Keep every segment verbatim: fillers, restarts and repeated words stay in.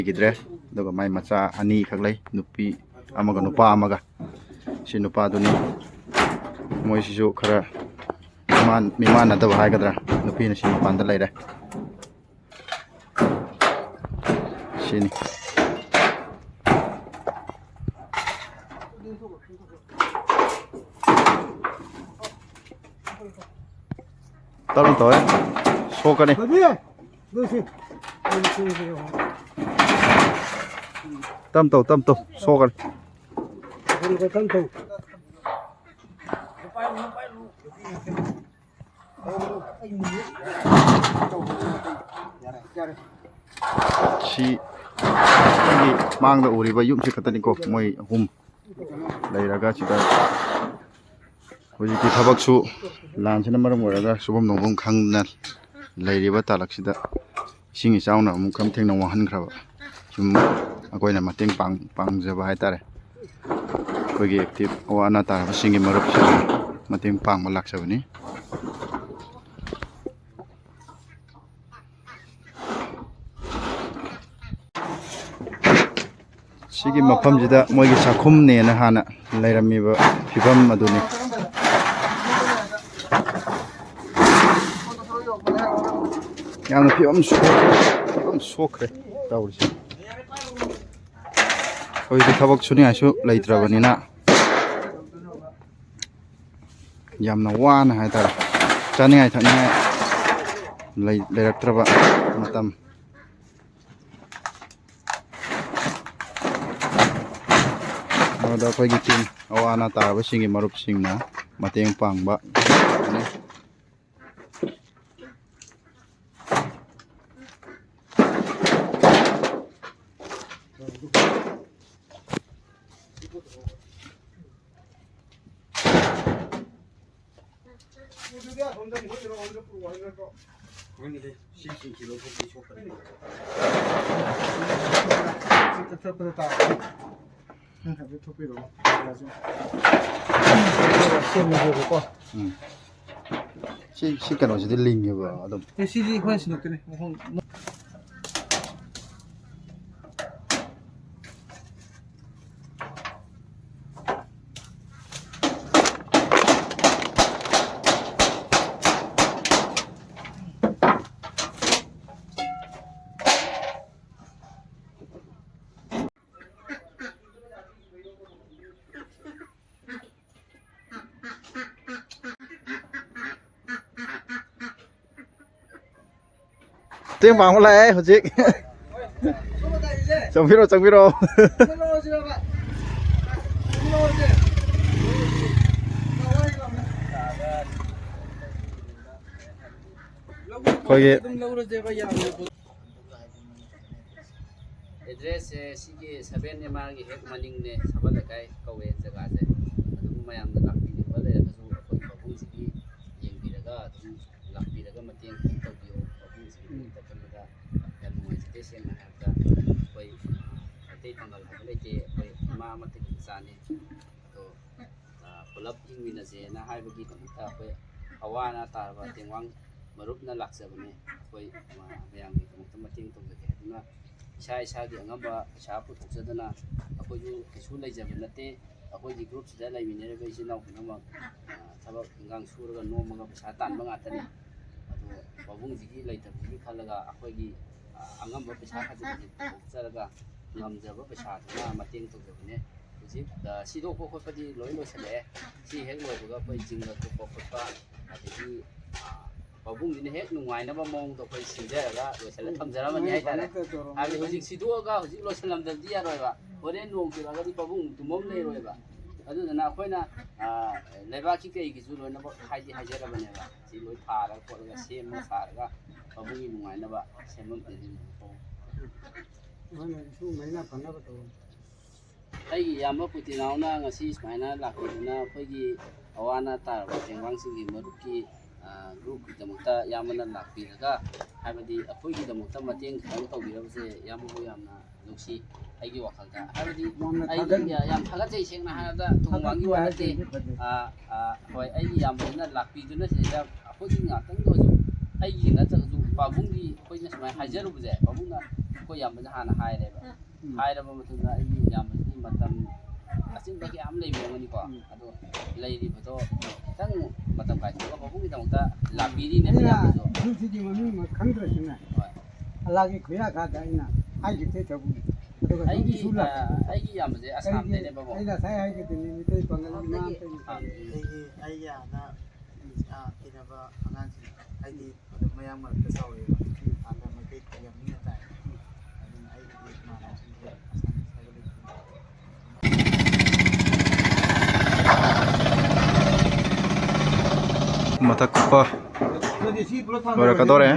ꯂꯩꯈꯤꯗ꯭ꯔꯦ꯫ ꯑꯗꯨꯒ ꯃꯥꯏ ꯃꯆꯥ ꯑꯅꯤꯈꯛ ꯂꯩ, ꯅꯨꯄꯤ ꯑꯃꯒ ꯅꯨꯄꯥ ꯑꯃꯒ꯫ ꯁꯤ ꯅꯨꯄꯥꯗꯨꯅꯤ꯫ ꯃꯣꯏꯁꯤꯁꯨ ꯈꯔ ꯃꯤꯃꯥꯟ-, ꯃꯤꯃꯥꯟꯅꯗꯕ ꯍꯥꯏꯒꯗ꯭ꯔꯥ, ꯅꯨꯄꯤꯅ ꯁꯤ ꯃꯄꯥꯟꯗ ꯂꯩꯔꯦ꯫ ꯁꯤꯅꯤ꯫ ꯇꯞꯅ ꯇꯧꯋꯦ, ꯁꯣꯛꯀꯅꯤ꯫ ꯕꯕꯤ, ꯑꯗꯨ ꯁꯤ꯫ ꯇꯞ ꯇꯧ, ꯇꯞ ꯇꯧ, ꯁꯣꯛꯀꯅꯤ꯫ ꯇꯞ ꯇꯧ꯫ ꯁꯤ ꯑꯩꯒꯤ ꯃꯥꯡꯗ ꯎꯔꯤꯕ ꯌꯨꯝꯁꯤ ꯈꯛꯇꯅꯤꯀꯣ, ꯃꯣꯏ ꯑꯍꯨꯝ ꯂꯩꯔꯒ ꯁꯤꯗ ꯍꯧꯖꯤꯛꯇꯤ ꯊꯕꯛꯁꯨ, ꯂꯥꯟꯁꯤꯅ ꯃꯔꯝ ꯑꯣꯏꯔꯒ ꯁꯨꯐꯝ ꯅꯣꯝꯐꯝ ꯈꯪꯗꯅ ꯂꯩꯔꯤꯕ ꯇꯥꯂꯛꯁꯤꯗ ꯏꯁꯤꯡ ꯏꯆꯥꯎꯅ ꯑꯃꯨꯛ ꯈꯝ ꯊꯦꯡꯅ ꯋꯥꯍꯟꯈ꯭ꯔꯕ꯫ ꯁꯨꯝ ꯑꯩꯈꯣꯏꯅ ꯃꯇꯦꯡ ꯄꯥꯡ-, ꯄꯥꯡꯖꯕ ꯍꯥꯏꯇꯥꯔꯦ꯫ ꯑꯩꯈꯣꯏꯒꯤ ꯑꯦꯛꯇꯤꯚ ꯑꯋꯥ ꯑꯅꯥ ꯇꯥꯔꯕꯁꯤꯡꯒꯤ ꯃꯔꯨꯞꯁꯤꯡ ꯃꯇꯦꯡ ꯄꯥꯡꯕ ꯂꯥꯛꯆꯕꯅꯤ꯫ ꯁꯤꯒꯤ ꯃꯐꯝꯁꯤꯗ ꯃꯣꯏꯒꯤ ꯆꯥꯛꯈꯨꯝꯅꯦꯅ ꯍꯥꯟꯅ ꯂꯩꯔꯝꯃꯤꯕ ꯐꯤꯕꯝ ꯑꯗꯨꯅꯤ꯫ ꯌꯥꯝꯅ ꯐꯤꯕꯝ ꯁꯣꯛ-, ꯐꯤꯕꯝ ꯁꯣꯛꯈ꯭ꯔꯦ ꯇꯧꯔꯤꯁꯦ꯫ ꯍꯧꯖꯤꯛꯇꯤ ꯊꯕꯛ ꯁꯨꯅꯤꯡꯉꯥꯏꯁꯨ ꯂꯩꯇ꯭ꯔꯕꯅꯤꯅ ꯌꯥꯝꯅ ꯋꯥꯅ ꯍꯥꯏꯇꯥꯔꯦ, ꯆꯥꯅꯤꯡꯉꯥꯏ ꯊꯛꯅꯤꯡꯉꯥꯏ ꯂꯩ-, ꯂꯩꯔꯛꯇ꯭ꯔꯕ ꯃꯇꯝ꯫ ꯑꯗꯨꯗ ꯑꯩꯈꯣꯏꯒꯤ ꯇꯤꯝ, ꯑꯋꯥ ꯑꯅꯥ ꯇꯥꯔꯕꯁꯤꯡꯒꯤ ꯃꯔꯨꯞꯁꯤꯡꯅ ꯃꯇꯦꯡ ꯄꯥꯡꯕ꯫ ꯈꯪꯗꯦ, ꯁꯤ ꯆꯤꯡꯁꯤ ꯂꯧꯊꯣꯛꯄꯤ ꯁꯣꯛꯄꯅꯤ꯫ ꯁꯤ ꯀꯛꯊꯠꯄꯗ ꯇꯥꯔꯦ꯫ ꯅꯪ ꯍꯥꯏꯐꯦꯠ ꯊꯣꯛꯄꯤꯔꯛꯑꯣ꯫ ꯁꯦꯝꯃꯒꯦꯕꯀꯣ꯫ ꯎꯝ꯫ ꯁꯤ, ꯁꯤ ꯀꯩꯅꯣꯁꯤꯗꯤ ꯂꯤꯡꯉꯦꯕ ꯑꯗꯨꯝ꯫ ꯑꯦ, ꯁꯤꯗꯤ ꯑꯩꯈꯣꯏꯅ ꯁꯤꯟꯗꯣꯛꯇꯣꯏꯅꯦ꯫ ꯃꯐꯝ꯫ ꯃꯇꯦꯡ ꯄꯥꯡꯕ ꯂꯥꯛꯑꯦ ꯍꯧꯖꯤꯛ꯫ ꯆꯪꯕꯤꯔꯣ, ꯆꯪꯕꯤꯔꯣ꯫ ꯑꯩꯈꯣꯏꯒꯤ ꯑꯦꯗ꯭ꯔꯦꯁꯁꯦ ꯁꯤꯒꯤ ꯁꯚꯦꯟ ꯑꯦꯝ ꯑꯥꯔꯒꯤ ꯍꯦꯛ ꯃꯅꯤꯡꯅꯦ, ꯁꯕꯜ ꯂꯩꯀꯥꯏ ꯀꯧꯋꯦ ꯖꯒꯥꯁꯦ꯫ ꯑꯗꯨꯝ ꯃꯌꯥꯝꯅ ꯂꯥꯛꯄꯤꯅꯤꯡꯕ ꯂꯩꯔꯒꯁꯨ ꯑꯩꯈꯣꯏ ꯄꯥꯕꯨꯡꯁꯤꯒꯤ ꯌꯦꯡꯕꯤꯔꯒ ꯑꯗꯨꯝ ꯂꯥꯛꯄꯤꯔꯒ ꯃꯇꯦꯡ ꯑꯗꯨꯝ ꯇꯧꯕꯤꯌꯨ꯫ ꯄꯥꯕꯨꯡꯁꯤꯒꯤ ꯎꯝ꯫ ꯃꯅꯤꯡꯗ ꯐꯝꯕꯗ ꯌꯥꯝ ꯅꯨꯡꯉꯥꯏꯖꯗꯦ꯫ ꯁꯦꯡꯅ ꯍꯥꯏꯔꯕꯗ ꯑꯩꯈꯣꯏ ꯃꯩꯇꯩ ꯄꯥꯉꯜ ꯍꯥꯏꯕ ꯂꯩꯇꯦ, ꯑꯩꯈꯣꯏ ꯏꯃꯥ ꯑꯃꯠꯇꯒꯤ ꯃꯆꯥꯅꯤ꯫ ꯑꯗꯣ, ꯑ, ꯄꯨꯂꯞ ꯍꯤꯡꯃꯤꯟꯅꯁꯦꯅ ꯍꯥꯏꯕꯒꯤꯗꯃꯛꯇ ꯑꯩꯈꯣꯏ ꯑꯋꯥ ꯑꯅꯥ ꯇꯥꯔꯕ ꯇꯦꯡꯋꯥꯡ ꯃꯔꯨꯞꯅ ꯂꯥꯛꯆꯕꯅꯦ꯫ ꯑꯩꯈꯣꯏ ꯃ-, ꯃꯌꯥꯝꯒꯤꯗꯃꯛꯇ ꯃꯇꯦꯡ ꯇꯧꯖꯒꯦ ꯍꯥꯏꯗꯨꯅ ꯏꯁꯥ ꯏꯁꯥꯒꯤ ꯑꯉꯝꯕ ꯄꯩꯁꯥ ꯄꯨꯊꯣꯛꯆꯗꯅ ꯑꯩꯈꯣꯏꯁꯨ ꯀꯩꯁꯨ ꯂꯩꯖꯕ ꯅꯠꯇꯦ꯫ ꯑꯩꯈꯣꯏꯒꯤ ꯒ꯭ꯔꯨꯞꯁꯤꯗ ꯂꯩꯃꯤꯟꯅꯔꯤꯕ ꯏꯆꯤꯜ ꯏꯅꯥꯎ ꯄꯨꯝꯅꯃꯛ, ꯑ, ꯊꯕꯛ ꯏꯟꯈꯥꯡ ꯁꯨꯔꯒ ꯅꯣꯝꯃꯒ ꯄꯩꯁꯥ ꯇꯥꯟꯕ ꯉꯥꯛꯇꯅꯤ꯫ ꯑꯗꯣ ꯄꯥꯕꯨꯡꯁꯤꯒꯤ ꯂꯩꯇꯕꯁꯤꯒꯤ ꯈꯜꯂꯒ ꯑꯩꯈꯣꯏꯒꯤ, ꯑ, ꯑꯉꯝꯕ ꯄꯩꯁꯥ ꯈꯖꯤꯛ ꯈꯖꯤꯛ ꯄꯨꯊꯣꯛꯆꯔꯒ ꯉꯝꯖꯕ ꯄꯩꯁꯥꯗꯨꯅ ꯃꯇꯦꯡ ꯇꯧꯖꯕꯅꯦ꯫ ꯍꯧꯖꯤꯛ, ꯑ, ꯁꯤꯗꯣꯛꯄ ꯈꯣꯠꯄꯗꯤ ꯂꯣꯏ ꯂꯣꯏꯁꯤꯜꯂꯛꯑꯦ꯫ ꯁꯤ ꯍꯦꯛ ꯂꯣꯏꯕꯒ ꯑꯩꯈꯣꯏ ꯖꯤꯡꯒ ꯊꯣꯛꯄ ꯈꯣꯠꯄ, ꯑꯗꯒꯤ, ꯑ, ꯄꯥꯕꯨꯡꯁꯤꯅ ꯍꯦꯛ ꯅꯨꯡꯉꯥꯏꯅꯕ ꯃꯑꯣꯡꯗ ꯑꯩꯈꯣꯏ ꯁꯤꯟꯖꯔꯒ ꯂꯣꯏꯁꯤꯜꯂ ꯊꯝꯖꯔꯝꯃꯅꯤ ꯍꯥꯏꯇꯥꯔꯦ꯫ ꯍꯥꯏꯕꯗꯤ ꯍꯧꯖꯤꯛ ꯁꯤꯗꯣꯛꯑꯒ ꯍꯧꯖꯤꯛ ꯂꯣꯏꯁꯤꯜꯂꯝꯗꯕꯗꯤ ꯌꯥꯔꯣꯏꯕ꯫ ꯍꯣꯔꯦꯟ ꯅꯣꯡ ꯆꯨꯔꯛꯑꯒꯗꯤ ꯄꯥꯕꯨꯡ ꯇꯨꯝꯐꯝ ꯂꯩꯔꯣꯏꯕ꯫ ꯑꯗꯨꯗꯨꯅ ꯑꯩꯈꯣꯏꯅ, ꯑ, ꯂꯩꯕꯥꯛꯀꯤ ꯀꯩꯒꯤꯁꯨ ꯂꯣꯏꯅꯃꯛ ꯍꯥꯏꯗꯤ ꯍꯥꯏꯖꯔꯕꯅꯦꯕ꯫ ꯁꯤ ꯂꯣꯏ ꯊꯥꯔꯒ ꯈꯣꯠꯂꯒ ꯁꯦꯝꯃ ꯁꯥꯔꯒ ꯄꯥꯕꯨꯡꯒꯤ ꯅꯨꯡꯉꯥꯏꯅꯕ ꯁꯦꯝꯐꯝ ꯃꯣꯏꯅ ꯏꯁꯨ ꯃꯩꯅ ꯐꯪꯅꯕ ꯇꯧꯔꯣ꯫ ꯑꯩꯒꯤ ꯏꯌꯥꯝꯕ ꯄꯨꯇꯤꯅꯥꯎꯅ ꯉꯁꯤ ꯁꯨꯃꯥꯏꯅ ꯂꯥꯛꯄꯤꯗꯨꯅ ꯑꯩꯈꯣꯏꯒꯤ ꯑꯋꯥ ꯑꯅꯥ ꯇꯥꯔꯕ ꯇꯦꯡꯕꯥꯡꯁꯤꯡꯒꯤ ꯃꯔꯨꯞꯀꯤ, ꯑ, ꯒ꯭ꯔꯨꯞꯀꯤꯗꯃꯛꯇ ꯏꯌꯥꯝꯕꯅ ꯂꯥꯛꯄꯤꯔꯒ, ꯍꯥꯏꯕꯗꯤ ꯑꯩꯈꯣꯏꯒꯤꯗꯃꯛꯇ ꯃꯇꯦꯡ ꯈꯤꯇꯪ ꯇꯧꯕꯤꯔꯕꯁꯦ ꯏꯌꯥꯝꯕꯕꯨ ꯌꯥꯝꯅ ꯅꯨꯡꯁꯤ꯫ ꯑꯩꯒꯤ ꯋꯥꯈꯜꯗ, ꯍꯥꯏꯕꯗꯤ ꯌꯥꯝꯅ ꯑꯩꯒꯤ ꯊꯥꯒꯠ-, ꯌꯥ-, ꯌꯥꯝ ꯊꯥꯒꯠꯆꯩ꯫ ꯁꯦꯡꯅ ꯍꯥꯏꯔꯕꯗ ꯊꯨꯝ ꯊꯥꯒꯠꯄ ꯋꯥꯡꯒꯤ ꯋꯥ ꯅꯠꯇꯦ꯫ ꯍꯥꯏꯔꯗꯤ ꯐꯖꯩ꯫ ꯑ, ꯑ, ꯍꯣꯏ, ꯑꯩꯒꯤ ꯏꯌꯥꯝꯕꯅ ꯂꯥꯛꯄꯤꯗꯨꯅ ꯁꯤꯗ ꯑꯩꯈꯣꯏꯒꯤ ꯉꯥꯛꯇꯪꯗ ꯑꯣꯏꯔꯁꯨ, ꯑꯩꯒꯤ ꯅꯠꯇ꯭ꯔꯒꯁꯨ ꯄꯥꯕꯨꯡꯒꯤ ꯑꯩꯈꯣꯏꯅ ꯁꯨꯃꯥꯏꯅ ꯍꯥꯏꯖꯔꯨꯕꯁꯦ, ꯄꯥꯕꯨꯡꯅ ꯑꯩꯈꯣꯏ ꯏꯌꯥꯝꯕꯁꯦ ꯍꯥꯟꯅ ꯍꯥꯏꯔꯦꯕ꯫ ꯎꯝ꯫ ꯍꯥꯏꯔꯕ ꯃꯇꯨꯡꯗ ꯑꯩꯒꯤ ꯏꯌꯥꯝꯕꯁꯤꯒꯤ ꯃꯇꯝ ꯑꯆꯤꯟꯕ ꯀꯌꯥ ꯑꯃ ꯂꯩꯕꯤꯔꯝꯒꯅꯤꯀꯣ꯫ ꯎꯝ꯫ ꯑꯗꯣ ꯂꯩꯔꯤꯕꯗꯣ ꯈꯤꯇꯪ ꯃꯇꯝ ꯀꯥꯏꯊꯣꯛꯑꯒ ꯄꯥꯕꯨꯡꯒꯤꯗꯃꯛꯇ ꯂꯥꯛꯄꯤꯔꯤꯅꯦꯕ ꯑꯩꯅ ꯏꯌꯥꯝꯕꯁꯨ꯫ ꯒ꯭ꯔꯨꯞꯁꯤꯒꯤ ꯃꯃꯤꯡ ꯈꯪꯗ꯭ꯔꯁꯨꯅꯦ, ꯍꯣꯏ꯫ ꯑꯜꯂꯥꯒꯤ ꯈꯨꯌꯥꯈꯥꯗ ꯑꯩꯅ ꯍꯥꯏꯈꯤꯕꯗꯩ ꯇꯧꯕꯅꯤ꯫ ꯑꯗꯨꯒ ꯑꯩꯒꯤ, ꯁꯨꯝ ꯂꯥꯛꯄ꯫ ꯑ, ꯑꯩꯒꯤ ꯏꯌꯥꯝꯕꯁꯦ ꯑꯩꯗꯤ, ꯑꯁꯥꯝꯗꯩꯅꯦꯕꯀꯣ꯫ ꯑꯩ ꯉꯁꯥꯏ ꯍꯥꯏꯈꯤꯗꯨꯅꯤ, ꯃꯤꯇꯩ ꯄꯥꯉꯜ ꯏꯃꯥ ꯑꯝꯇ ꯑꯩꯒꯤ, ꯑꯩꯒꯤ ꯑꯥꯗ, ꯑ, ꯇꯤꯟꯅꯕ ꯑꯉꯥꯡꯁꯤꯡ, ꯍꯥꯏꯗꯤ ꯑꯗꯨꯝ ꯃꯌꯥꯡ ꯃꯔꯛꯇ ꯆꯥꯎꯔꯛꯑꯦꯕ꯫ ꯑ, ꯃꯊꯛ ꯀꯨꯞꯄ ꯂꯣꯏꯔꯛꯀꯗꯧꯔꯦ꯫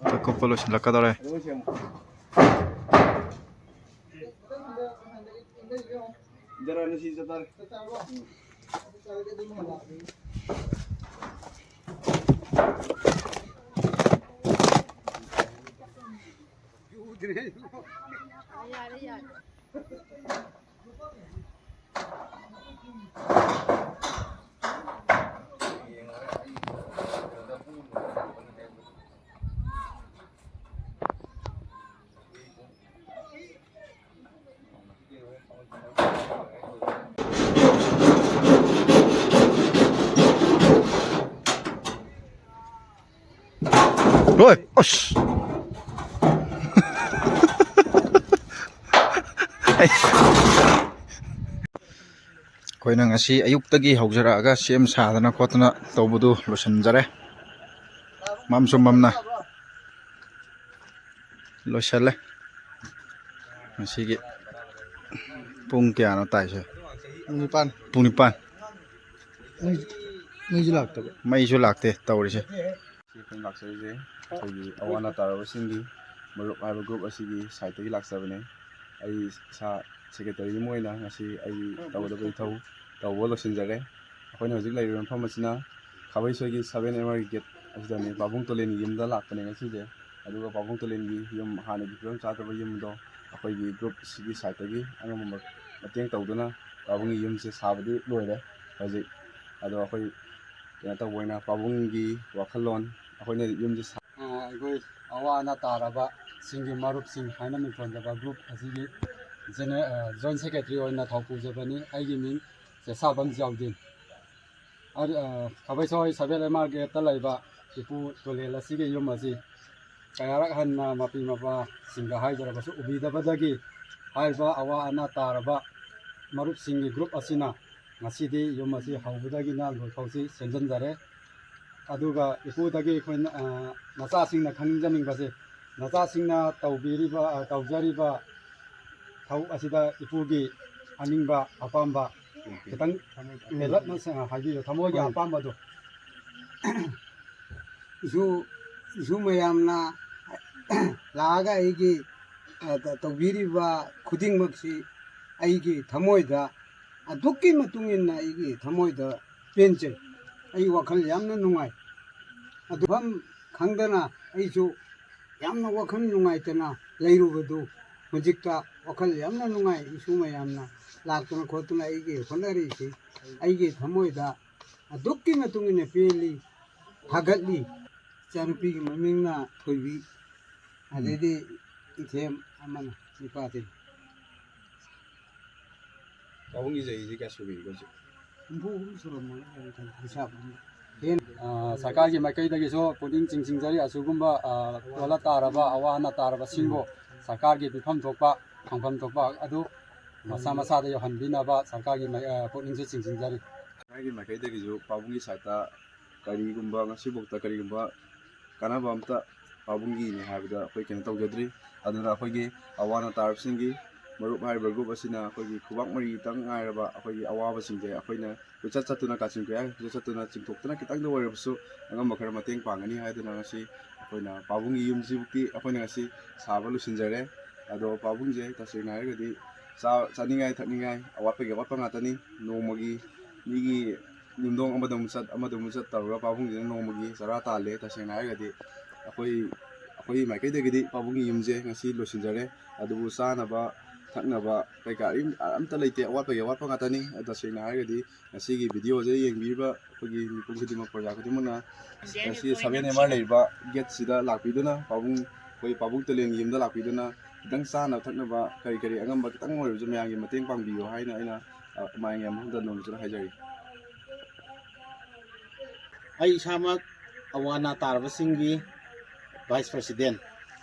ꯃꯊꯛ ꯀꯨꯞꯄ ꯂꯣꯏꯁꯤꯜꯂꯛꯀꯗꯧꯔꯦ꯫ ꯍꯣꯏ꯫ ꯑꯁ꯫ ꯑꯩꯈꯣꯏꯅ ꯉꯁꯤ ꯑꯌꯨꯛꯇꯒꯤ ꯍꯧꯖꯔꯛꯑꯒ ꯁꯦꯝ ꯁꯥꯗꯅ ꯈꯣꯠꯇꯅ ꯇꯧꯕꯗꯨ ꯂꯣꯏꯁꯤꯟꯖꯔꯦ꯫ ꯃꯝꯁꯨ ꯃꯝꯅ ꯂꯣꯏꯁꯤꯜꯂꯦ꯫ ꯉꯁꯤꯒꯤ ꯄꯨꯡ ꯀꯌꯥꯅꯣ ꯇꯥꯏꯁꯦ? ꯄꯨꯡ ꯅꯤꯄꯥꯟ꯫ ꯄꯨꯡ ꯅꯤꯄꯥꯟ꯫ ꯃꯩ-, ꯃꯩꯁꯨ ꯂꯥꯛꯇꯕ꯫ ꯃꯩꯁꯨ ꯂꯥꯛꯇꯦ ꯇꯧꯔꯤꯁꯦ꯫ ꯁꯤ ꯑꯩꯈꯣꯏꯅ ꯂꯥꯛꯆꯔꯤꯁꯦ ꯑꯩꯈꯣꯏꯒꯤ ꯑꯋꯥ ꯑꯅꯥ ꯇꯥꯔꯕꯁꯤꯡꯒꯤ ꯃꯔꯨꯞ ꯍꯥꯏꯕ ꯒ꯭ꯔꯨꯞ ꯑꯁꯤꯒꯤ ꯁꯥꯏꯠꯇꯒꯤ ꯂꯥꯛꯆꯕꯅꯦ꯫ ꯑꯩ ꯏꯁꯥ ꯁꯦꯀ꯭ꯔꯦꯇꯔꯤ ꯑꯃ ꯑꯣꯏꯅ ꯉꯁꯤ ꯑꯩꯒꯤ ꯇꯧꯒꯗꯕ ꯏꯊꯧ ꯇꯧꯕ ꯂꯣꯏꯁꯤꯟꯖꯔꯦ꯫ ꯑꯩꯈꯣꯏꯅ ꯍꯧꯖꯤꯛ ꯂꯩꯔꯤꯕ ꯃꯐꯝ ꯑꯁꯤꯅ ꯈꯥꯕꯩꯁꯣꯏꯒꯤ ꯁꯚꯦꯟ ꯑꯦꯝ ꯑꯥꯔꯒꯤ ꯒꯦꯠ ꯑꯁꯤꯗꯅꯤ꯫ ꯄꯥꯕꯨꯡ ꯇꯣꯂꯦꯟꯒꯤ ꯌꯨꯝꯗ ꯂꯥꯛꯄꯅꯦ ꯉꯁꯤꯁꯦ꯫ ꯑꯗꯨꯒ ꯄꯥꯕꯨꯡ ꯇꯣꯂꯦꯟꯒꯤ ꯌꯨꯝ ꯍꯥꯟꯅꯒꯤ ꯐꯤꯕꯝ ꯆꯥꯗꯕ ꯌꯨꯝꯗꯣ ꯑꯩꯈꯣꯏꯒꯤ ꯒ꯭ꯔꯨꯞꯁꯤꯒꯤ ꯁꯥꯏꯠꯇꯒꯤ ꯑꯉꯝꯕ ꯃꯇꯦꯡ ꯇꯧꯗꯨꯅ ꯄꯥꯕꯨꯡꯒꯤ ꯌꯨꯝꯁꯦ ꯁꯥꯕꯗꯤ ꯂꯣꯏꯔꯦ ꯍꯧꯖꯤꯛ꯫ ꯑꯗꯣ ꯑꯩꯈꯣꯏ ꯀꯩꯅꯣ ꯇꯧꯕ ꯑꯣꯏꯅ ꯄꯥꯕꯨꯡꯒꯤ ꯋꯥꯈꯜꯂꯣꯟ ꯑꯩꯈꯣꯏꯅ ꯌꯨꯝꯁꯦ ꯁꯥ- ꯑ, ꯑꯩꯈꯣꯏ ꯑꯋꯥ ꯑꯅꯥ ꯇꯥꯔꯕ ꯁꯤꯡꯒꯤ ꯃꯔꯨꯞꯁꯤꯡ ꯍꯥꯏꯅ ꯃꯤꯡꯊꯣꯟꯖꯕ ꯒ꯭ꯔꯨꯞ ꯑꯁꯤꯒꯤ ꯖꯦꯅꯦ-, ꯑ, ꯖꯣꯏꯟ ꯁꯦꯀ꯭ꯔꯦꯇꯔꯤ ꯑꯣꯏꯅ ꯊꯧ ꯄꯨꯖꯕꯅꯤ꯫ ꯑꯩꯒꯤ ꯃꯤꯡ ꯆꯦꯁꯥꯕꯝ ꯖꯤꯌꯥꯎꯗꯤꯟ꯫ ꯑ, ꯑ, ꯈꯥꯕꯩꯁꯣꯏ ꯁꯚꯦꯟ ꯑꯦꯝ ꯑꯥꯔ ꯒꯦꯠꯇ ꯂꯩꯕ ꯏꯄꯨ ꯇꯣꯂꯦꯜ ꯑꯁꯤꯒꯤ ꯌꯨꯝ ꯑꯁꯤ ꯀꯌꯥꯔꯛ ꯍꯟꯅ ꯃꯄꯤ ꯃꯄꯥꯁꯤꯡꯗ ꯍꯥꯏꯖꯔꯕꯁꯨ ꯎꯕꯤꯗꯕꯗꯒꯤ ꯍꯥꯏꯔꯤꯕ ꯑꯋꯥ ꯑꯅꯥ ꯇꯥꯔꯕ ꯃꯔꯨꯞꯁꯤꯡꯒꯤ ꯒ꯭ꯔꯨꯞ ꯑꯁꯤꯅ ꯉꯁꯤꯗꯤ ꯌꯨꯝ ꯑꯁꯤ ꯍꯧꯕꯗꯒꯤꯅ ꯂꯣꯏꯐꯥꯎꯁꯤ ꯁꯦꯝꯖꯤꯟꯖꯔꯦ꯫ ꯑꯗꯨꯒ ꯏꯄꯨꯗꯒꯤ ꯑꯩꯈꯣꯏꯅ, ꯑ, ꯃꯆꯥꯁꯤꯡꯅ ꯈꯪꯖꯅꯤꯡꯕꯁꯦ, ꯃꯆꯥꯁꯤꯡꯅ ꯇꯧꯕꯤꯔꯤꯕ, ꯑ, ꯇꯧꯖꯔꯤꯕ ꯊꯕꯛ ꯑꯁꯤꯗ ꯏꯄꯨꯒꯤ ꯑꯅꯤꯡꯕ ꯑꯄꯥꯝꯕ ꯈꯤꯇꯪ ꯃꯦꯜꯂꯞꯅ ꯁ-, ꯍꯥꯏꯕꯤꯌꯨ, ꯊꯃꯣꯏꯒꯤ ꯍꯣꯏ꯫ ꯑꯄꯥꯝꯕꯗꯣ꯫ ꯏꯁꯨ, ꯏꯁꯨ ꯃꯌꯥꯝꯅ ꯂꯥꯛꯑꯒ ꯑꯩꯒꯤ, ꯑ, ꯇ-, ꯇꯧꯕꯤꯔꯤꯕ ꯈꯨꯗꯤꯡꯃꯛꯁꯤ ꯑꯩꯒꯤ ꯊꯃꯣꯏꯗ ꯑꯗꯨꯛꯀꯤ ꯃꯇꯨꯡ ꯏꯟꯅ ꯑꯩꯒꯤ ꯊꯃꯣꯏꯗ ꯄꯦꯟꯖꯩ꯫ ꯑꯩ ꯋꯥꯈꯜ ꯌꯥꯝꯅ ꯅꯨꯡꯉꯥꯏ꯫ ꯑꯗꯨꯐꯝ ꯈꯪꯗꯅ ꯑꯩꯁꯨ ꯌꯥꯝꯅ ꯋꯥꯈꯜ ꯅꯨꯡꯉꯥꯏꯇꯅ ꯂꯩꯔꯨꯕꯗꯨ ꯍꯧꯖꯤꯛꯇ ꯋꯥꯈꯜ ꯌꯥꯝꯅ ꯅꯨꯡꯉꯥꯏ꯫ ꯏꯁꯨ ꯃꯌꯥꯝꯅ ꯂꯥꯛꯇꯅ ꯈꯣꯠꯇꯅ ꯑꯩꯒꯤ ꯍꯣꯠꯅꯔꯤꯁꯤ ꯑꯩꯒꯤ ꯊꯃꯣꯏꯗ ꯑꯗꯨꯛꯀꯤ ꯃꯇꯨꯡ ꯏꯟꯅ ꯄꯦꯜꯂꯤ, ꯊꯥꯒꯠꯂꯤ꯫ ꯏꯆꯥꯅꯨꯄꯤꯒꯤ ꯃꯃꯤꯡꯅ ꯊꯣꯏꯕꯤ, ꯑꯗꯩꯗꯤ ꯏꯊꯦꯝ ꯑꯃꯅ ꯅꯤꯄꯥꯗꯤ꯫ ꯄꯥꯕꯨꯡꯒꯤ ꯆꯍꯤꯁꯤ ꯀꯌꯥ ꯁꯨꯕꯤꯔꯒꯦ ꯍꯧꯖꯤꯛ? ꯍꯨꯝꯐꯨ ꯑꯍꯨꯝ ꯁꯨꯔꯝꯃꯅꯤ, ꯍꯤꯁꯥꯕ ꯑꯃ꯫ ꯍꯦꯟ-, ꯑ, ꯁꯔꯀꯥꯔꯒꯤ ꯃꯥꯏꯀꯩꯗꯒꯤꯁꯨ ꯄꯨꯛꯅꯤꯡ ꯆꯤꯡꯁꯤꯟꯖꯔꯤ꯫ ꯑꯁꯤꯒꯨꯝꯕ, ꯑ, ꯋꯥꯅ ꯇꯥꯔꯕ, ꯑꯋꯥ ꯑꯅꯥ ꯇꯥꯔꯕꯁꯤꯡꯕꯨ ꯁꯔꯀꯥꯔꯒꯤ ꯄꯤꯐꯝ ꯊꯣꯛꯄ, ꯐꯪꯐꯝ ꯊꯣꯛꯄ ꯑꯗꯨ ꯃꯁꯥ ꯃꯁꯥꯗ ꯌꯧꯍꯟꯕꯤꯅꯕ ꯁꯔꯀꯥꯔꯒꯤ ꯃꯥꯏ-, ꯑ, ꯄꯨꯛꯅꯤꯡꯁꯨ ꯆꯤꯡꯁꯤꯟꯖꯔꯤ꯫ ꯁꯔꯀꯥꯔꯒꯤ ꯃꯥꯏꯀꯩꯗꯒꯤꯁꯨ ꯄꯥꯕꯨꯡꯒꯤ ꯁꯥꯏꯠꯇ ꯀꯔꯤꯒꯨꯝꯕ, ꯉꯁꯤꯐꯥꯎꯗ ꯀꯔꯤꯒꯨꯝꯕ ꯀꯥꯟꯅꯕ ꯑꯝꯇ ꯄꯥꯕꯨꯡꯒꯤꯅꯤ ꯍꯥꯏꯕꯗ ꯑꯩꯈꯣꯏ ꯀꯩꯅꯣ ꯇꯧꯖꯗ꯭ꯔꯤ꯫ ꯑꯗꯨꯅ ꯑꯩꯈꯣꯏꯒꯤ ꯑꯋꯥ ꯑꯅꯥ ꯇꯥꯔꯕꯁꯤꯡꯒꯤ ꯃꯔꯨꯞ ꯍꯥꯏꯔꯤꯕ ꯒ꯭ꯔꯨꯞ ꯑꯁꯤꯅ ꯑꯩꯈꯣꯏꯒꯤ ꯈꯨꯕꯥꯛ ꯃꯔꯤꯇꯪ ꯉꯥꯏꯔꯕ ꯑꯩꯈꯣꯏꯒꯤ ꯑꯋꯥꯕꯁꯤꯡꯁꯦ ꯑꯩꯈꯣꯏꯅ ꯀꯣꯏꯆꯠ ꯆꯠꯇꯨꯅ, ꯀꯥꯆꯤꯟ ꯀꯣꯏꯌꯥ ꯀꯣꯏꯆꯠ ꯆꯠꯇꯨꯅ ꯆꯤꯡꯊꯣꯛꯇꯨꯅ, ꯈꯤꯇꯪꯗ ꯑꯣꯏꯔꯕꯁꯨ ꯑꯉꯝꯕ ꯈꯔ ꯃꯇꯦꯡ ꯄꯥꯡꯒꯅꯤ ꯍꯥꯏꯗꯨꯅ ꯉꯁꯤ ꯑꯩꯈꯣꯏꯅ ꯄꯥꯕꯨꯡꯒꯤ ꯌꯨꯝꯁꯤꯕꯨꯛꯇꯤ ꯑꯩꯈꯣꯏꯅ ꯉꯁꯤ ꯁꯥꯕ ꯂꯣꯏꯁꯤꯟꯖꯔꯦ꯫ ꯑꯗꯣ ꯄꯥꯕꯨꯡꯁꯦ ꯇꯁꯦꯡꯅ ꯍꯥꯏꯔꯒꯗꯤ ꯆꯥ-, ꯆꯥꯅꯤꯡꯉꯥꯏ ꯊꯛꯅꯤꯡꯉꯥꯏ ꯑꯋꯥꯠꯄꯒꯤ ꯑꯋꯥꯠꯄ ꯉꯥꯛꯇꯅꯤ꯫ ꯅꯣꯡꯃꯒꯤ ꯃꯤꯒꯤ ꯌꯨꯝꯗꯣꯡ ꯑꯃꯗ ꯑꯃꯨꯛ ꯆꯠ, ꯑꯃꯗ ꯑꯃꯨꯛ ꯆꯠ ꯇꯧꯔꯒ ꯄꯥꯕꯨꯡꯁꯤꯅ ꯅꯣꯡꯃꯒꯤ ꯆꯔꯥ ꯇꯥꯜꯂꯦ꯫ ꯇꯁꯦꯡꯅ ꯍꯥꯏꯔꯒꯗꯤ ꯑꯩꯈꯣꯏ, ꯑꯩꯈꯣꯏꯒꯤ ꯃꯥꯏꯀꯩꯗꯒꯤꯗꯤ ꯄꯥꯕꯨꯡꯒꯤ ꯌꯨꯝꯁꯦ ꯉꯁꯤ ꯂꯣꯏꯁꯤꯟꯖꯔꯦ꯫ ꯑꯗꯨꯕꯨ ꯆꯥꯅꯕ ꯊꯛꯅꯕ ꯀꯩꯀꯥ ꯑꯝ-, ꯑꯝꯇ ꯂꯩꯇꯦ, ꯑꯋꯥꯠꯄꯒꯤ ꯑꯋꯥꯠꯄ ꯉꯥꯛꯇꯅꯤ꯫ ꯇꯁꯦꯡꯅ ꯍꯥꯏꯔꯒꯗꯤ ꯉꯁꯤꯒꯤ ꯚꯤꯗꯤꯑꯣꯁꯦ ꯌꯦꯡꯕꯤꯔꯤꯕ ꯑꯩꯈꯣꯏꯒꯤ ꯃꯤꯄꯨꯝ ꯈꯨꯗꯤꯡꯃꯛ, ꯄ꯭ꯔꯖꯥ ꯈꯨꯗꯤꯡꯃꯛꯅ ꯉꯁꯤ ꯁꯚꯦꯟ ꯑꯦꯝ ꯑꯥꯔ ꯂꯩꯔꯤꯕ ꯒꯦꯠꯁꯤꯗ ꯂꯥꯛꯄꯤꯗꯨꯅ ꯄꯥꯕꯨꯡ, ꯑꯩꯈꯣꯏ ꯄꯥꯕꯨꯡ ꯇꯣꯂꯦꯟꯒꯤ ꯌꯨꯝꯗ ꯂꯥꯛꯄꯤꯗꯨꯅ ꯈꯤꯇꯪ ꯆꯥꯅ ꯊꯛꯅꯕ ꯀꯔꯤ ꯀꯔꯤ ꯑꯉꯝꯕ ꯈꯤꯇꯪ ꯑꯣꯏꯔꯕꯁꯨ ꯃꯌꯥꯝꯒꯤ ꯃꯇꯦꯡ ꯄꯥꯡꯕꯤꯌꯨ ꯍꯥꯏꯅ ꯑꯩꯅ, ꯑ, ꯃꯌꯥꯝꯒꯤ ꯃꯐꯝꯗ ꯅꯣꯡꯃꯁꯨ ꯍꯥꯏꯖꯔꯤ꯫ ꯑꯩ ꯏꯁꯥꯃꯛ ꯑꯋꯥ ꯑꯅꯥ ꯇꯥꯔꯕꯁꯤꯡꯒꯤ ꯚꯥꯏꯁ ꯄ꯭ꯔꯁꯤꯗꯦꯟ꯫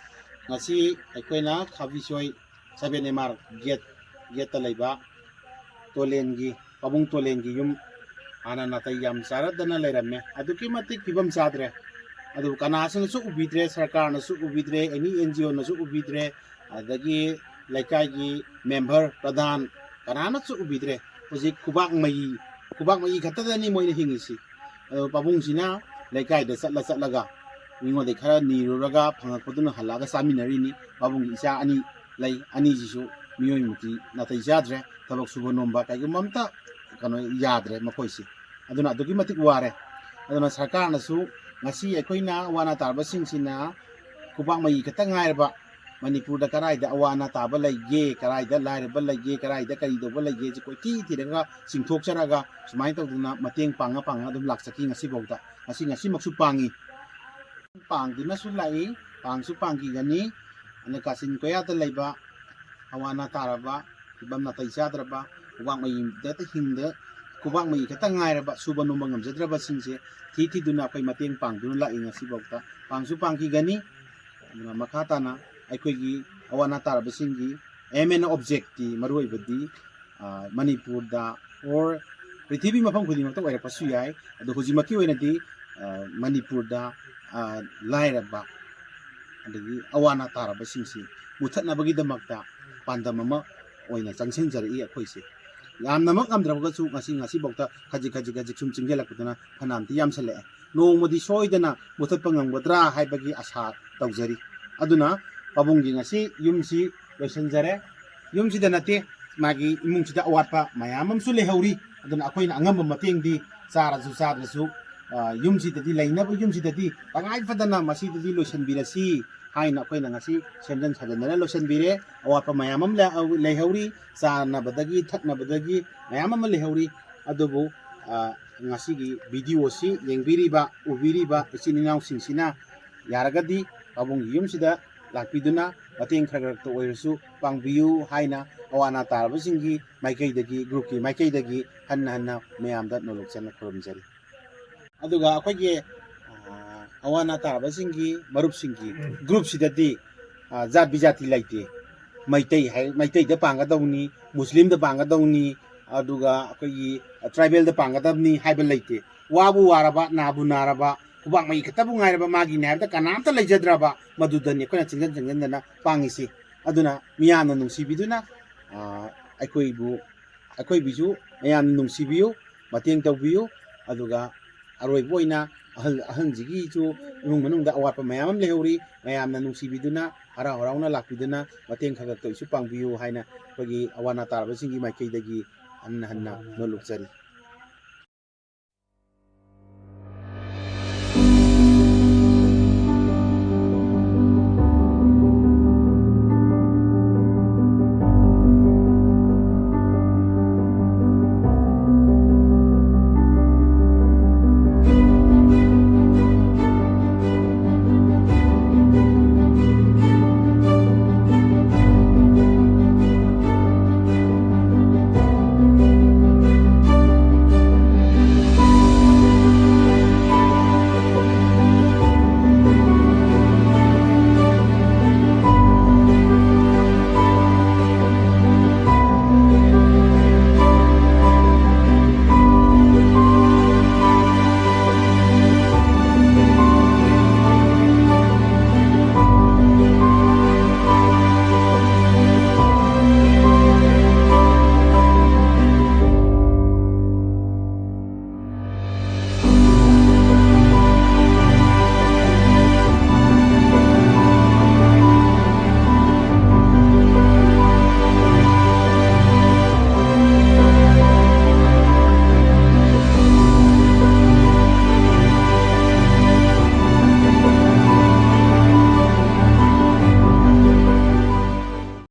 ꯉꯁꯤ ꯑꯩꯈꯣꯏꯅ ꯈꯥꯕꯤꯁꯣꯏ ꯁꯚꯦꯟ ꯑꯦꯝ ꯑꯥꯔ ꯒꯦꯠ, ꯒꯦꯠꯇ ꯂꯩꯕ ꯇꯣꯂꯦꯟꯒꯤ, ꯄꯥꯕꯨꯡ ꯇꯣꯂꯦꯟꯒꯤ ꯌꯨꯝ ꯍꯥꯟꯅ ꯅꯥꯇꯩ ꯌꯥꯝ ꯆꯥꯔꯗꯅ ꯂꯩꯔꯝꯃꯦ꯫ ꯑꯗꯨꯛꯀꯤ ꯃꯇꯤꯛ ꯐꯤꯕꯝ ꯆꯥꯗ꯭ꯔꯦ꯫ ꯑꯗꯨꯕꯨ ꯀꯅꯥꯁꯤꯅꯁꯨ ꯎꯕꯤꯗ꯭ꯔꯦ, ꯁꯔꯀꯥꯔꯅꯁꯨ ꯎꯕꯤꯗ꯭ꯔꯦ, ꯑꯦꯅꯤ ꯑꯦꯟ ꯖꯤ ꯑꯣꯅꯁꯨ ꯎꯕꯤꯗ꯭ꯔꯦ, ꯑꯗꯒꯤ ꯂꯩꯀꯥꯏꯒꯤ ꯃꯦꯝꯕꯔ, ꯄ꯭ꯔꯙꯥꯟ, ꯀꯅꯥꯅꯁꯨ ꯎꯕꯤꯗ꯭ꯔꯦ꯫ ꯍꯧꯖꯤꯛ ꯈꯨꯕꯥꯛ ꯃꯌꯤ, ꯈꯨꯕꯥꯛ ꯃꯌꯤ ꯈꯛꯇꯗꯅꯤ ꯃꯣꯏꯅ ꯍꯤꯡꯉꯤꯁꯤ꯫ ꯑꯗꯣ ꯄꯥꯕꯨꯡꯁꯤꯅ ꯂꯩꯀꯥꯏꯗ ꯆꯠꯂ ꯆꯠꯂꯒ ꯃꯤꯉꯣꯟꯗꯒꯤ ꯈꯔ ꯅꯤꯔꯨꯔꯒ ꯐꯪꯉꯛꯄꯗꯨꯅ ꯍꯜꯂꯛꯑꯒ ꯆꯥꯃꯤꯟꯅꯔꯤꯅꯤ꯫ ꯄꯥꯕꯨꯡꯒꯤ ꯏꯆꯥ ꯑꯅꯤ ꯂꯩ, ꯑꯅꯤꯁꯤꯁꯨ ꯃꯤꯑꯣꯏꯃꯛꯇꯤ ꯅꯥꯇꯩ ꯆꯥꯗ꯭ꯔꯦ, ꯊꯕꯛ ꯁꯨꯕ ꯅꯣꯝꯕ ꯀꯩꯒꯨꯝꯕ ꯑꯝꯇ ꯀꯩꯅꯣ ꯌꯥꯗ꯭ꯔꯦ ꯃꯈꯣꯏꯁꯦ꯫ ꯑꯗꯨꯅ ꯑꯗꯨꯛꯀꯤ ꯃꯇꯤꯛ ꯋꯥꯔꯦ꯫ ꯑꯗꯨꯅ ꯁꯔꯀꯥꯔꯅꯁꯨ ꯉꯁꯤ ꯑꯩꯈꯣꯏꯅ ꯑꯋꯥ ꯑꯅꯥ ꯇꯥꯔꯕꯁꯤꯡꯁꯤꯅ ꯈꯨꯕꯥꯛ ꯃꯌꯤ ꯈꯛꯇ ꯉꯥꯏꯔꯕ ꯃꯅꯤꯄꯨꯔꯗ ꯀꯗꯥꯏꯗ ꯑꯋꯥ ꯑꯅꯥ ꯇꯥꯕ ꯂꯩꯒꯦ, ꯀꯗꯥꯏꯗ ꯂꯥꯏꯔꯕ ꯂꯩꯒꯦ, ꯀꯗꯥꯏꯗ ꯀꯔꯤ ꯇꯧꯕ ꯂꯩꯒꯦꯁꯦ ꯀꯣꯏꯊꯤ ꯊꯤꯔꯒ ꯆꯤꯡꯊꯣꯛꯆꯔꯒ ꯁꯨꯃꯥꯏꯅ ꯇꯧꯗꯅ ꯃꯇꯦꯡ ꯄꯥꯡꯉ ꯄꯥꯡꯉ ꯑꯗꯨꯝ ꯂꯥꯛꯆꯈꯤ ꯉꯁꯤꯐꯥꯎꯗ꯫ ꯉꯁꯤ, ꯉꯁꯤꯃꯛꯁꯨ ꯄꯥꯡꯉꯤ꯫ ꯄꯥꯡꯗꯨꯅꯁꯨ ꯂꯥꯛꯏ, ꯄꯥꯡꯁꯨ ꯄꯥꯡꯈꯤꯒꯅꯤ꯫ ꯑꯗꯨꯅ ꯀꯥꯆꯤꯟ ꯀꯣꯌꯥꯗ ꯂꯩꯕ, ꯑꯋꯥ ꯑꯅꯥ ꯇꯥꯔꯕ, ꯐꯤꯕꯝ ꯅꯥꯇꯩ ꯆꯥꯗ꯭ꯔꯕ, ꯈꯨꯕꯥꯛ ꯃꯌꯤꯗ ꯍꯤꯡꯗ, ꯈꯨꯕꯥꯛ ꯃꯌꯤ ꯈꯛꯇ ꯉꯥꯏꯔꯕ, ꯁꯨꯕ ꯅꯣꯝꯕ ꯉꯝꯖꯗ꯭ꯔꯕꯁꯤꯡꯁꯦ ꯊꯤ ꯊꯤꯗꯨꯅ ꯑꯩꯈꯣꯏ ꯃꯇꯦꯡ ꯄꯥꯡꯗꯨꯅ ꯂꯥꯛꯏ ꯉꯁꯤꯐꯥꯎꯗ꯫ ꯄꯥꯡꯁꯨ ꯄꯥꯡꯈꯤꯒꯅꯤ꯫ ꯑꯗꯨꯅ ꯃꯈꯥ ꯇꯥꯅ ꯑꯩꯈꯣꯏꯒꯤ ꯑꯋꯥ ꯑꯅꯥ ꯇꯥꯔꯕꯁꯤꯡꯒꯤ aim and objectꯇꯤ ꯃꯔꯨꯑꯣꯏꯕꯗꯤ, ꯑ, ꯃꯅꯤꯄꯨꯔꯗ or ꯄ꯭ꯔꯤꯊꯤꯕꯤ ꯃꯐꯝ ꯈꯨꯗꯤꯡꯃꯛꯇ ꯑꯣꯏꯔꯛꯄꯁꯨ ꯌꯥꯏ꯫ ꯑꯗꯣ ꯍꯧꯖꯤꯛꯃꯛꯀꯤ ꯑꯣꯏꯅꯗꯤ, ꯑ, ꯃꯅꯤꯄꯨꯔꯗ, ꯑ, ꯂꯥꯏꯔꯕ ꯑꯗꯒꯤ ꯑꯋꯥ ꯑꯅꯥ ꯇꯥꯔꯕꯁꯤꯡꯁꯤ ꯃꯨꯊꯠꯅꯕꯒꯤꯗꯃꯛꯇ ꯄꯥꯟꯗꯝ ꯑꯃ ꯑꯣꯏꯅ ꯆꯪꯁꯤꯟꯖꯔꯛꯏ ꯑꯩꯈꯣꯏꯁꯦ꯫ ꯌꯥꯝꯅꯃꯛ ꯉꯝꯗ꯭ꯔꯕꯒꯁꯨ ꯉꯁꯤ, ꯉꯁꯤꯐꯥꯎꯗ ꯈꯖꯤꯛ, ꯈꯖꯤꯛ, ꯈꯖꯤꯛ ꯁꯨꯝ ꯆꯤꯡꯁꯤꯜꯂꯛꯄꯗꯨꯅ ꯐꯅꯌꯥꯝꯗꯤ ꯌꯥꯝꯁꯜꯂꯛꯑꯦ꯫ ꯅꯣꯡꯃꯗꯤ ꯁꯣꯏꯗꯅ ꯃꯨꯊꯠꯄ ꯉꯝꯒꯗ꯭ꯔꯥ ꯍꯥꯏꯕꯒꯤ ꯑꯁꯥ ꯇꯧꯖꯔꯤ꯫ ꯑꯗꯨꯅ ꯄꯥꯕꯨꯡꯒꯤ ꯉꯁꯤ ꯌꯨꯝꯁꯤ ꯂꯣꯏꯁꯤꯟꯖꯔꯦ꯫ ꯌꯨꯝꯁꯤꯗ ꯅꯠꯇꯦ, ꯃꯥꯒꯤ ꯏꯃꯨꯡꯁꯤꯗ ꯑꯋꯥꯠꯄ ꯃꯌꯥꯝ ꯑꯃꯁꯨ ꯂꯩꯍꯧꯔꯤ꯫ ꯑꯗꯨꯅ ꯑꯩꯈꯣꯏꯅ ꯑꯉꯝꯕ ꯃꯇꯦꯡꯗꯤ ꯆꯥꯔꯁꯨ ꯆꯥꯗ꯭ꯔꯁꯨ, ꯑ, ꯌꯨꯝꯁꯤꯗꯗꯤ, ꯂꯩꯅꯕ ꯌꯨꯝꯁꯤꯗꯗꯤ ꯇꯉꯥꯏ ꯐꯗꯅ ꯃꯁꯤꯗꯗꯤ ꯂꯣꯏꯁꯤꯟꯕꯤꯔꯁꯤ ꯍꯥꯏꯅ ꯑꯩꯈꯣꯏꯅ ꯉꯁꯤ ꯁꯦꯝꯖꯤꯟ ꯁꯥꯖꯤꯟꯗꯅ ꯂꯣꯏꯁꯤꯟꯕꯤꯔꯦ꯫ ꯑꯋꯥꯠꯄ ꯃꯌꯥꯝ ꯑꯃ ꯂꯩꯍꯧ-, ꯂꯩꯍꯧꯔꯤ, ꯆꯥꯅꯕꯗꯒꯤ ꯊꯛꯅꯕꯗꯒꯤ ꯃꯌꯥꯝ ꯑꯃ ꯂꯩꯍꯧꯔꯤ꯫ ꯑꯗꯨꯕꯨ, ꯑ, ꯉꯁꯤꯒꯤ video ꯁꯤ ꯌꯦꯡꯕꯤꯔꯤꯕ, ꯎꯕꯤꯔꯤꯕ ꯏꯆꯤꯟ ꯏꯅꯥꯎꯁꯤꯡꯁꯤꯅ ꯌꯥꯔꯒꯗꯤ ꯄꯥꯕꯨꯡꯒꯤ ꯌꯨꯝꯁꯤꯗ ꯂꯥꯛꯄꯤꯗꯨꯅ ꯃꯇꯦꯡ ꯈꯔ ꯈꯔꯇ ꯑꯣꯏꯔꯁꯨ ꯄꯥꯡꯕꯤꯌꯨ ꯍꯥꯏꯅ ꯑꯋꯥ ꯑꯅꯥ ꯇꯥꯔꯕꯁꯤꯡꯒꯤ ꯃꯥꯏꯀꯩꯗꯒꯤ, group ꯀꯤ ꯃꯥꯏꯀꯩꯗꯒꯤ ꯍꯟꯅ ꯍꯟꯅ ꯃꯌꯥꯝꯗ ꯅꯣꯂꯨꯛ ꯆꯦꯟꯅ ꯈꯨꯔꯨꯝꯖꯔꯤ꯫ ꯑꯗꯨꯒ ꯑꯩꯈꯣꯏꯒꯤ, ꯑ, ꯑꯋꯥ ꯑꯅꯥ ꯇꯥꯔꯕꯁꯤꯡꯒꯤ ꯃꯔꯨꯞꯁꯤꯡꯒꯤ group ꯁꯤꯗꯗꯤ, ꯑ, ꯖꯥꯠ ꯕꯤꯖꯥꯇꯤ ꯂꯩꯇꯦ꯫ ꯃꯩꯇꯩ ꯍꯥꯏ, ꯃꯩꯇꯩꯗ ꯄꯥꯡꯒꯗꯧꯅꯤ, ꯃꯨꯁꯂꯤꯝꯗ ꯄꯥꯡꯒꯗꯧꯅꯤ, ꯑꯗꯨꯒ ꯑꯩꯈꯣꯏꯒꯤ ꯇ꯭ꯔꯥꯏꯕꯦꯜꯗ ꯄꯥꯡꯒꯗꯕꯅꯤ ꯍꯥꯏꯕ ꯂꯩꯇꯦ꯫ ꯋꯥꯕꯨ ꯋꯥꯔꯕ, ꯅꯥꯕꯨ ꯅꯥꯔꯕ, ꯈꯨꯕꯥꯛ ꯃꯩ ꯈꯛꯇꯕꯨ ꯉꯥꯏꯔꯕ ꯃꯥꯒꯤꯅꯤ ꯍꯥꯏꯕꯗ ꯀꯅꯥꯝꯇ ꯂꯩꯖꯗ꯭ꯔꯕ, ꯃꯗꯨꯗꯅꯤ ꯑꯩꯈꯣꯏꯅ ꯆꯪꯁꯤꯟ ꯆꯪꯁꯤꯟꯗꯅ ꯄꯥꯡꯉꯤꯁꯤ꯫ ꯑꯗꯨꯅ ꯃꯤꯌꯥꯝꯅ ꯅꯨꯡꯁꯤꯕꯤꯗꯨꯅ, ꯑ, ꯑꯩꯈꯣꯏꯕꯨ, ꯑꯩꯈꯣꯏꯕꯨꯁꯨ ꯃꯌꯥꯝꯅ ꯅꯨꯡꯁꯤꯕꯤꯌꯨ, ꯃꯇꯦꯡ ꯇꯧꯕꯤꯌꯨ꯫ ꯑꯗꯨꯒ ꯑꯔꯣꯏꯕ ꯑꯣꯏꯅ ꯑꯍꯜ, ꯑꯍꯜꯁꯤꯒꯤꯁꯨ ꯏꯃꯨꯡ ꯃꯅꯨꯡꯗ ꯑꯋꯥꯠꯄ ꯃꯌꯥꯝ ꯑꯃ ꯂꯩꯍꯧꯔꯤ꯫ ꯃꯌꯥꯝꯅ ꯅꯨꯡꯁꯤꯕꯤꯗꯨꯅ, ꯍꯔꯥꯎ ꯍꯔꯥꯎꯅ ꯂꯥꯛꯄꯤꯗꯨꯅ ꯃꯇꯦꯡ ꯈꯔ ꯈꯔ ꯇꯧꯔꯤꯁꯨ ꯄꯥꯡꯕꯤꯌꯨ ꯍꯥꯏꯅ ꯑꯩꯈꯣꯏꯒꯤ ꯑꯋꯥ ꯑꯅꯥ ꯇꯥꯔꯕꯁꯤꯡꯒꯤ ꯃꯥꯏꯀꯩꯗꯒꯤ ꯍꯟꯅ ꯍꯟꯅ ꯅꯣꯜꯂꯨꯛꯆꯔꯤ꯫